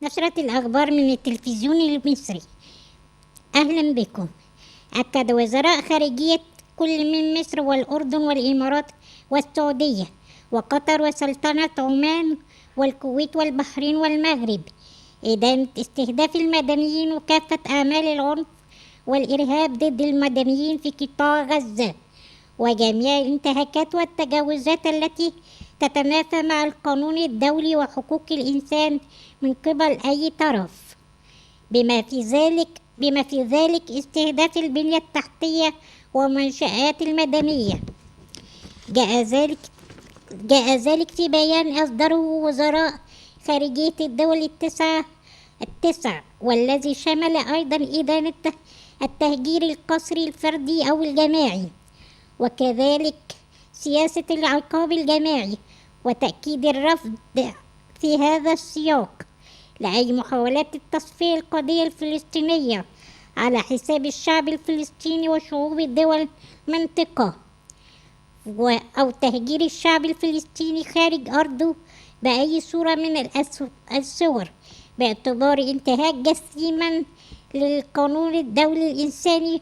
نشرة الأخبار من التلفزيون المصري. أهلا بكم. أكد وزراء خارجية كل من مصر والأردن والإمارات والسعودية وقطر وسلطنة عمان والكويت والبحرين والمغرب إدانة استهداف المدنيين وكافة أعمال العنف والإرهاب ضد المدنيين في قطاع غزة وجميع الانتهاكات والتجاوزات التي تتنافى مع القانون الدولي وحقوق الإنسان من قبل أي طرف، بما في ذلك استهداف البنية التحتية والمنشآت المدنية. جاء ذلك في بيان أصدره وزراء خارجية الدول التسع والذي شمل أيضا إدانة التهجير القسري الفردي أو الجماعي، وكذلك سياسة العقاب الجماعي، وتأكيد الرفض في هذا السياق لأي محاولات تصفية القضية الفلسطينية على حساب الشعب الفلسطيني وشعوب الدول المنطقة، أو تهجير الشعب الفلسطيني خارج أرضه بأي صورة من الصور، باعتبار انتهاك جسيما للقانون الدولي الإنساني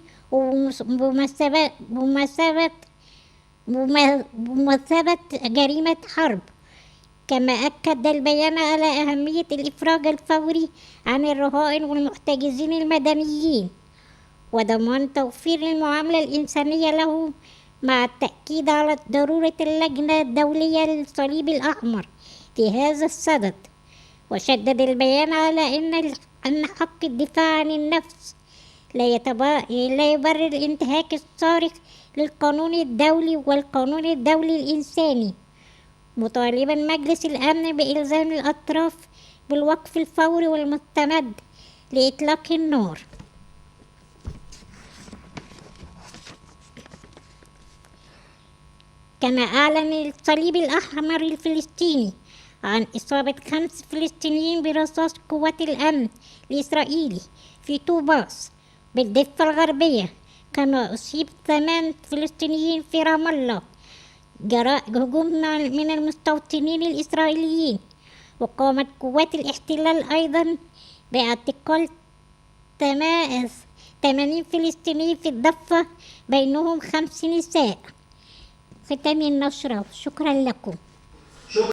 بمثابة جريمة حرب. كما أكد البيان على أهمية الإفراج الفوري عن الرهائن والمحتجزين المدنيين وضمان توفير المعاملة الإنسانية لهم، مع التأكيد على ضرورة اللجنة الدولية للصليب الأحمر في هذا الصدد. وشدد البيان على أن حق الدفاع عن النفس لا يبرر الانتهاك الصارخ للقانون الدولي والقانون الدولي الإنساني، مطالبا مجلس الأمن بإلزام الأطراف بالوقف الفوري والمستمد لإطلاق النار. كما أعلن الصليب الأحمر الفلسطيني عن إصابة 5 فلسطينيين برصاص قوات الأمن الإسرائيلي في طوباس بالضفة الغربية، كما أصيب 8 فلسطينيين في رام الله جراء هجوم من المستوطنين الإسرائيليين. وقامت قوات الاحتلال أيضا باعتقال 80 فلسطيني في الضفة، بينهم 5 نساء. ختام النشرة، شكرا لكم.